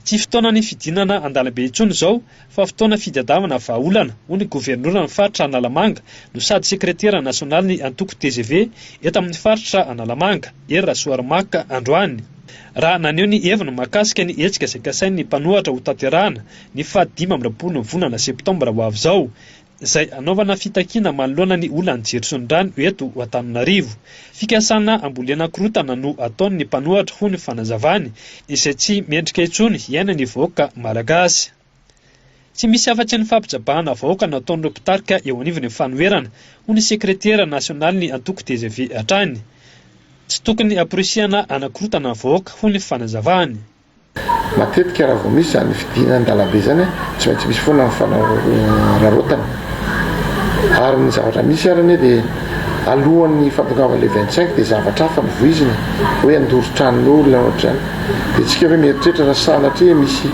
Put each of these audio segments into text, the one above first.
Tsy fotoanan'ny fidinana an-dalambe intsony izao fa fotoana fitadiavana vahaolana, hoy ny governoran'ny faritra Analamanga no sady sekretera nasionalin'ny antoko tgv eto amin'ny faritra Analamanga, Hery Rasoarimaka, androany. Raha naneho ny heviny mahakasika ny hetsika izay kasain'ny mpanohatra hotanterahana ny faha 25 ny volana septambra ho avy izao, izay hanaovana fitakiana manoloana ny olan'ny jiro sy ny rano eto Antananarivo. Fikasana hambolena korontana no ataon'ny mpanohatra hoy ny fanazavany, izay tsy mendrika intsony hiainan'ny vahoaka Malagasy. Tsy misy afa-tsy ny fampijabahana vahoaka no ataon'ireo mpitarika eo anivon'ny fanoherana, hoy ny sekretera nasionalin'ny antoko tgv hatrany. Tsy tokony hamporisihana hanakorontana ny vahoaka, hoy ny fanazavany. Matetika raha vao misy izany fidinana an-dalambe izany, tsy maintsy misy foana ny fanararaotana. Ary ny zavatra misy ary anie dia alohan'ny fahatongavan'ilay 25 dia zavatra hafa no voizina e, hoe handoro tranon'olona na ohatr'izany. Dia tsika ve mieritreritra raha sanatria misy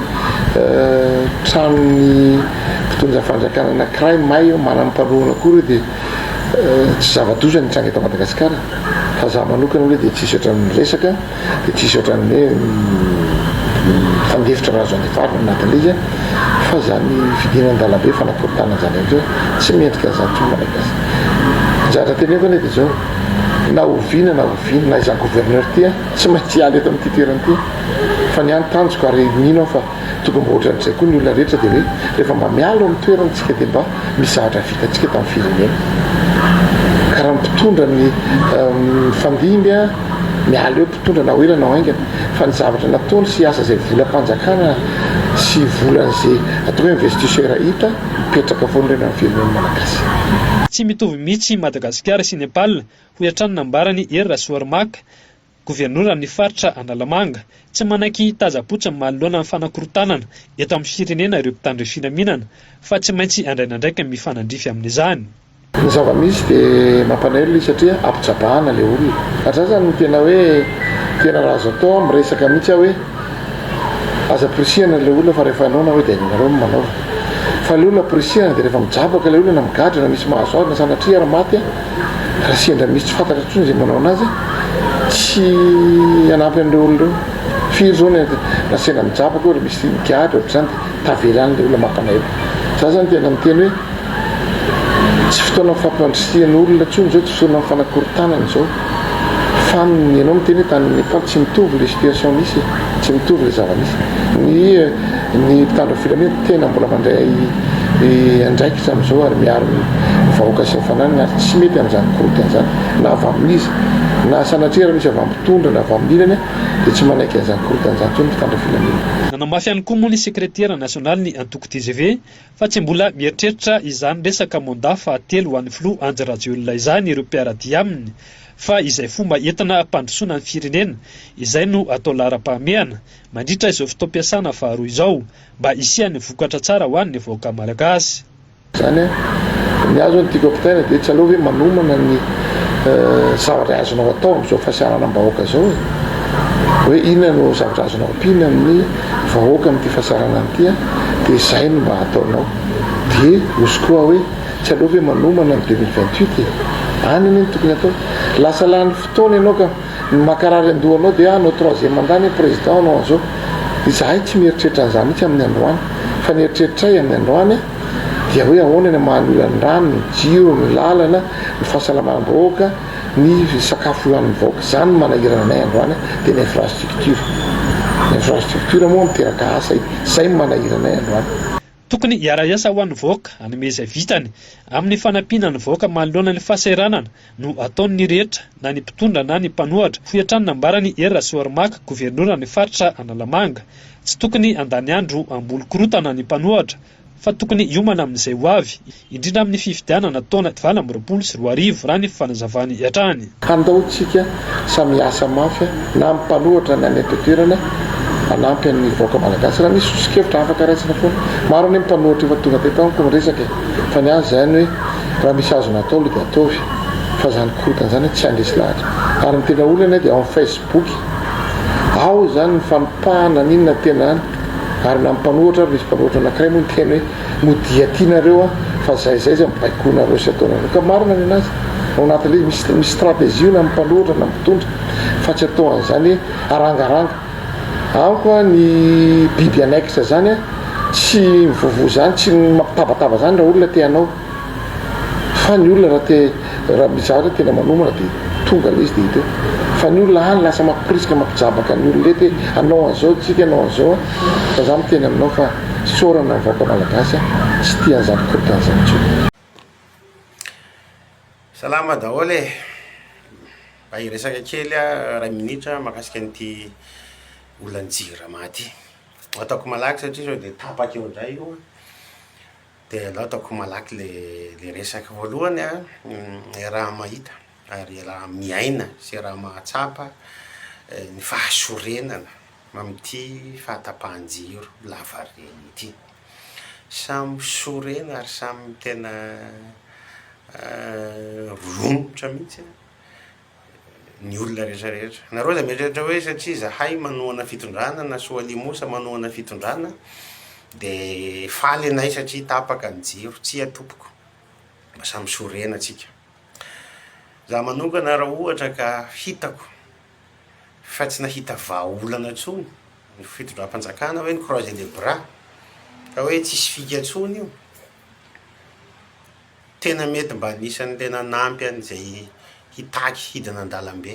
tranon'ny mpitondra fanjakana anankiray may eo, manam-panohana koa ireo dia tsy zava-doza ny hitranga eto Madagasikara. Fa za manokana aloha dia tsisy ohatran'ny miresaka. Dia tsisy ohatran'ny hoe mifandefitra raha azo andefarina anatin'ilay izy fa izany fidinana an-dalambe fanakorontanana izany ihany koa tsy mendrika an'izany intsony Malagasy. Ny zavatra teneniko anie dia izao, na oviana na oviana na izany gouverneur ity an, tsy maintsy hiala eto amin'ity toerana ity fa ny ahy ny tanjoko ary mino aho fa Tokony mba ohatran'izay koa ny olona rehetra dia hoe rehefa mba miala ao amin'ny toerana tsika dia mba misy zavatra vitantsika tamin'ny firenena. Ka raha mpitondra ny mifandimby miala eo mpitondra na ho ela na ho haingana fa ny zavatra nataony sy asa izay volam-panjakana sy volan'izay atao hoe investisseur hita mipetraka foana ireny amin'ny firenena malagasy. Tsy mitovy mihitsy Madagasikara sy Nepal, hoy hatrany nambaran'i Hery Rasoarimaka, Governoran'ny faritra Analamanga. Tsy manaiky hitazam-potsiny manoloana ny fanakorontanana eto amin'ny firenena ireo mpitandro filaminana fa tsy maintsy handray ny andraikiny mifanandrify amin'izany. Ny zava-misy dia mampalahelo ilay izy satria ampijabahana ilay olona. Ary za zany no tena hoe tena raha azo atao miresaka mihitsy aho hoe aza ampirisihana ilay olona fa rehefa hainao nareo dia hainareo ny manaova. Fa ilay olona ampirisihana dia rehefa mijabaka ilay olona na migadra na misy mahazo azy na sanatria ary maty Raha sendra misy tsy fantatra intsony izay manao anazy, tsy hanampy an'ireo olona ireo. Firy izao ny na sendra mijabaka ohatra misy migadra ohatr'izany dia tavela any ilay olona mampalahelo. Za zany tena miteny hoe tsy fotoana fampandrisihana olona intsony izao, tsy fotoana fanakorontanana izao. Fa ny ianao miteny hoe tany Nepal tsy mitovy ilay situation misy e, tsy mitovy ilay zava-misy. Ny ny mpitandro ny filaminana tena mbola mandray andraikitra amin'izao ary miaro ny vahoaka sy ny fananany ary tsy mety amin'izany korontana izany na avy amin'iza na sanatria raha misy avy amin'ny mpitondra na avy amin'ny ilany dia tsy manaiky an'izany korontana izany intsony ny mpitandro ny filaminana. Nanamafy ihany koa moa ny sekretera nasionalin'ny antoko tgv fa tsy mbola mieritreritra izany resaka mandat fahatelo ho an'ny filoha Andry Rajoelina izany ireo mpiara-dia aminy fa izay fomba entina hampandrosoana ny firenena izay no atao laharam-pahamehana mandritra izao fotoam-piasana faharoa izao mba hisian'ny vokatra tsara ho an'ny vahoaka malagasy. Izany an! Ny ahy zao ny tiako ampitaina dia tsy aleo ve manomana ny zavatra azonao atao amin'izao fahasahiranam-bahoaka izao e? Hoe inona no zavatra azonao ampiana amin'ny vahoaka amin'ity fahasahiranana ity an? Dia izay no mba ataonao. Dia hozy koa aho hoe tsy aleo ve manomana ny 2028 e? Any anie no tokony atao. Lasa lany fotoana ianao ka. Ny mankarary andohanao dia hanao troisième mandat anie président hanao an'izao. Izahay tsy mieritreritra an'izany mihitsy amin'ny androany. Fa ny eritreritray amin'ny androany dia hoe ahoana ny hamaha ny olan'ny rano, ny jiro, ny lalana, ny fahasalamam-bahoaka, ny sakafo hohanin'ny vahoaka. Izany no manahirana anay androany dia ny infrastructure. Ny infrastructure moa miteraka asa e. Izay no manahirana anay androany. Tokony hiara-hiasa ho an'ny vahoaka, hanome izay vitany amin'ny fanampiana ny vahoaka manoloana ny fahasahiranana no ataon'ny rehetra na ny mpitondra na ny mpanohatra, hoy hatrany nambaran'i Hery Rasoarimaka, governoran'ny faritra Analamanga. Tsy tokony handany andro hamboly korontana ny mpanohatra fa tokony hiomana amin'izay ho avy, indrindra amin'ny fifidianana taona 2028, raha ny fanazavany hatrany. Handao tsika samy hiasa mafy na ny mpanohatra na ny eto an-toerana hanampy an'ny vahoaka malagasy. Raha misy soso-kevitra afaka raisina foana. Maro anie ny mpanohatra efa tonga teto amiko miresaka e. Fa ny azy izany hoe raha misy azonao atao aloha dia ataovy fa izany korontana izany tsy handresy lahatra. Ary ny tena olana dia ao amin'ny facebook ao izany ny fanipahana n'inona tena any. Ary na ny mpanohatra ary misy mpanohatra anankiray moa niteny hoe modia aty nareo an fa zay zay zay mibaikoanareo sy ataonareo ka marina ny anazy ao anatin'ilay izy misy misy stratégie io na ny mpanohatra na ny mpitondra fa tsy atao an'izany hoe arangaranga. Amiko a ny biby annexe zany a tsy mivovoa zany tsy mampitabataba zany raha olona te hanao fa ny olona raha te raha misy zavatra tena manomana de tonga le izy de hita eo fa ny olona any lasa mampirisika mampijabaka ny olona eto hoe hanao an'izao tsika hanao an'izao a fa za miteny aminao fa isaorana ny vahoaka malagasy a tsy tia an'izany korontana zany intsony. Salama daholo e! Mba hiresaka kely aho iray minitra mahakasika an'ity olan'ny jirama ity. Ataoko malaky satria sao dia tapaka eo indray io an, dia aleo ataoko malaky le le resaka. Voalohany an, iaraha-mahita ary iaraha-miaina sy iaraha-mahatsapa ny fahasorenana amin'ity fahatapahan-jiro lavareny ity. Samy sorena ary samy tena romotra mihitsy ny olona rehetra rehetra. Nareo aza mieritreritra hoe satria zahay manohana fitondrana na Soalimosa manohana fitondrana de faly anay satria tapaka ny jiro, tsia tompoko, mba samy sorena tsika. Za manokana raha ohatra ka hitako fa tsy nahita vahaolana intsony ny fitondram-panjakana hoe ni-croiser les bras ka hoe tsisy fika intsony io, tena mety mba anisan'ny tena nanampy an'izay hitaky hidina an-dalambe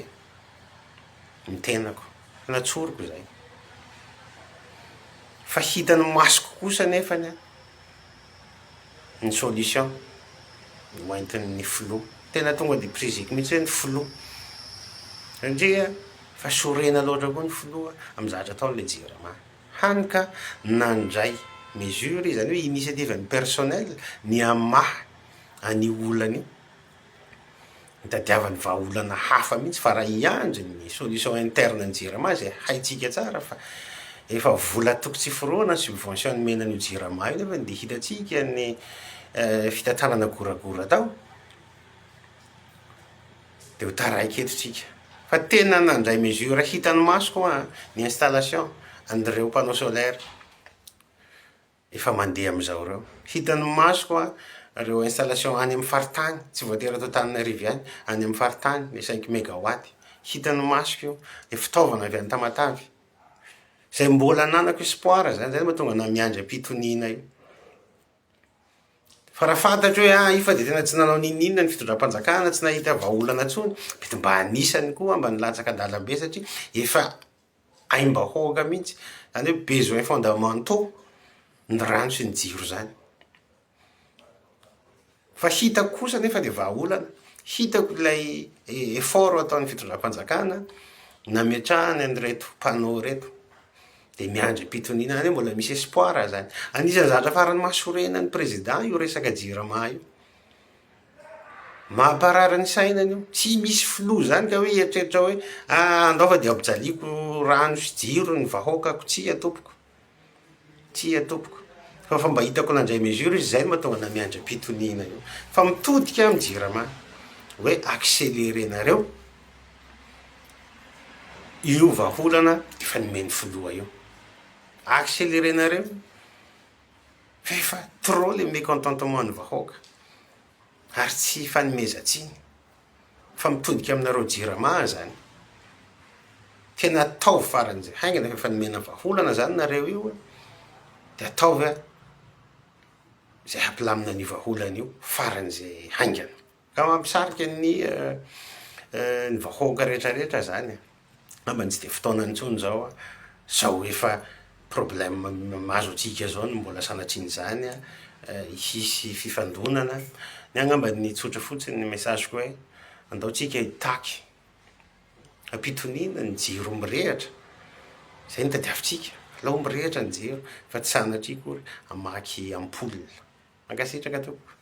ny tenako, tena tsoriko izay, fa hitan'ny masoko kosa nefany an. ny solution hoentin'ny filoha, tena tonga de prise-ko mihitsy hoe ny filoha satria efa sorena loatra koa ny filoha amin'ny zavatra ataony le jirama, hany ka nandray mesure izy, zany hoe initiative-ny personnel ny hamaha an'io olana io. Nitadiavany vahaolana hafa mihitsy fa raha hiandry ny solution interne ny jirama izay haintsika tsara fa efa vola toko tsy forohana ny subvention nomena an'io jirama io nefa dia hitantsika ny fitantanana goragora tao de ho taraiky eto tsika fa tena nandray mesure hitan'ny masoko an ny installation an'ireo panneau solaire. Efa mandeha amin'izao ireo. Hitan'ny masoko an, ireo installation any amin'ny faritany, tsy voatery ato Antananarivo ihany, any amin'ny faritany, le cinq megawatt. Hitan'ny masoko io, le fitaovana avy any Tamatave. Zay mbola ananako espoir zany, zay no mahatonga anah miandry am-pitoniana io. Fa raha fantatro hoe ah io fa de tena tsy nanao n'inon'inona ny fitondram-panjakana, tsy nahita vahaolana intsony, mety mba anisany koa mba nilatsaka an-dalambe satria efa aim-bahoaka mihitsy, zany hoe besoins fondamentaux ny rano sy ny jiro zany, fa hitako kosa nefa le vahaolana, hitako ilay effort ataon'ny fitondram-panjakana nametrahany an'ireto panneaux reto, de miandry am-pitoniana zany hoe mbola misy espoir zany, anisan'ny zavatra farany mahasorena ny président io resaka jirama io. Mamparary ny sainany io, tsy misy filoha zany ka hoe hieritreritra hoe ah andao fa de ampijaliako rano sy jiro ny vahoakako, tsia tompoko, tsia tompoko, fa efa mba hitako nandray mesure izy zay no mahatonga anah miandry am-pitoniana io, fa mitodika amin'ny jirama hoe accelerer-nareo io vahaolana efa nomen'ny filoha io, accelerer-nareo fa efa trop le mecontentement ny vahoaka. Ary tsy ifanomezan-tsiny fa mitodika aminareo jirama zany. Tena ataovy faran'izay haingana fa efa nomena vahaolana zany nareo io de ataovy izay hampilamina an'io vahaolana io faran'izay haingana. Ka mampisarika ny ny vahoaka retraretra zany e. Angambany tsy de fotoanany intsony zao an, zao efa problème mahazo antsika zao no mbola sanatrian'izany an, hisy fifandonana, ny ahy angamba ny tsotra fotsiny ny message-ko hoe andao tsika hitaky ampitoniana ny jiro mirehatra, zay no tadiavintsika, alao mirehatra ny jiro fa tsy sanatria akory hamaky ampoule. Mankasitraka tompoko.